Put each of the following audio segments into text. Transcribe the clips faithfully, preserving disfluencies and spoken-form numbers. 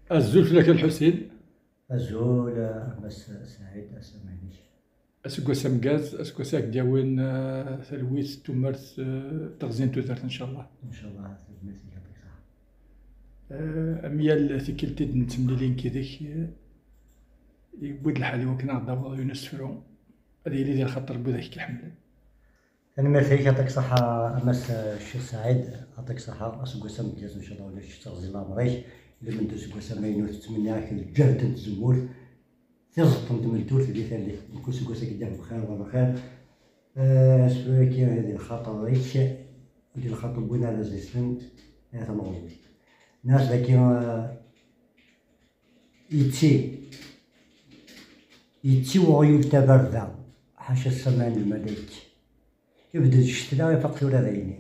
Azul fell-ak a Lḥusin. Azul a Mass Saɛid, asama-inek. Aseggas ameggaz, aseggas i ak-d-yawin eh, talwit, tumert, eh, teɣzi n tudert, ncallah. Ncallah, tanemmirt-ik, yɛṭik ṣṣeḥḥa. Eh, am yal tikkelt i d-nettemlili nekk yid-k, eh, yewwi-d lḥal i wakken ad aɣ-d-tawiḍ yiwen usefru ad yili di lxaṭer n widak i k-iḥemmlen. Tanemmirt-ik, yɛṭik ṣṣeḥḥa a Mass Ccix Saɛid, yɛṭik ṣṣeḥḥa, aseggas ameggaz, ncallah ulac teɣzi n leɛmer-ik, lmend useggas amaynut, ttmenniɣ-ak lǧehd n tzemmurt, tiẓeṭ n tmeltut di tallit, nekk useggas-agi d-yaɣ bxir wa bxir. Eh, asefru-agi di lxaṭer-ik, di lxaṭer n win ara s-yeslen, eh, tameɣrut. Nniɣ-as dagi, eh, yetti, yetti weɣyul tabarda, ḥaca ssama n lmalayek. Ibedd-d ccetla, ifaq tura d ayenni.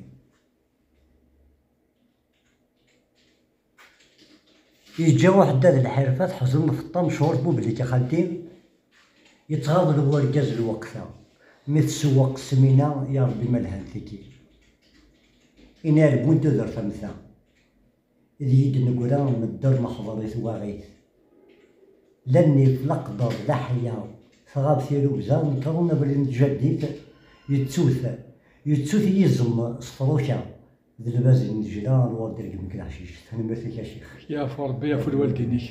Yeǧǧa uḥeddad lḥirfa, teḥzen lfeṭṭa, mecɣul bublik a xalti. Yettɣaḍ urgaz lweqt-a, mi tsewweq ssmina, ya Rebbi ma lhant tigi. Ini-as wwin tudert am ta, d yid-negra medder nexḍer i twaɣit. La nnif, la qder, la ḥya, tɣab tirugza, nekren abrid n tjaddit, yettut, yettut yizem s tṛuka. D lbaz n nnejla, lwerd irgem-ik leḥcic. Tanemmirt-ik a Ccix. Yeɛfu Rebbi, yeɛfu lwaldin-ik.